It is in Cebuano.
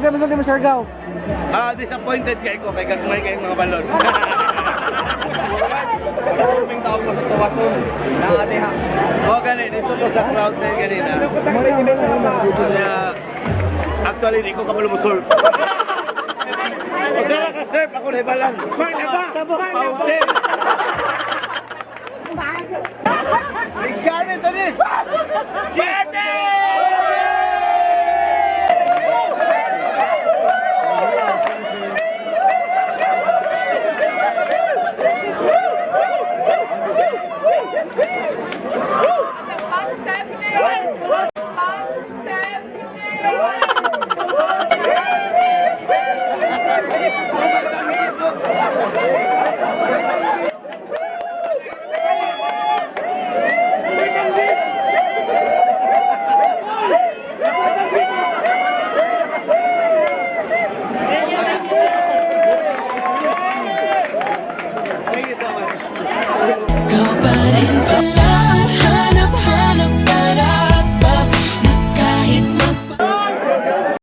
Unsa masulti mo, Siargao? Ah, disappointed kay ko kay gagmay kay mga balon. Kaming tawag mo sa tuwason. Naaniha. O gani dito ko sa Cloud9 ganina. Kaya, actually di ko kabalo mo surf. Usa ra ka surf ako na balan. Fountain. Gamit tanis.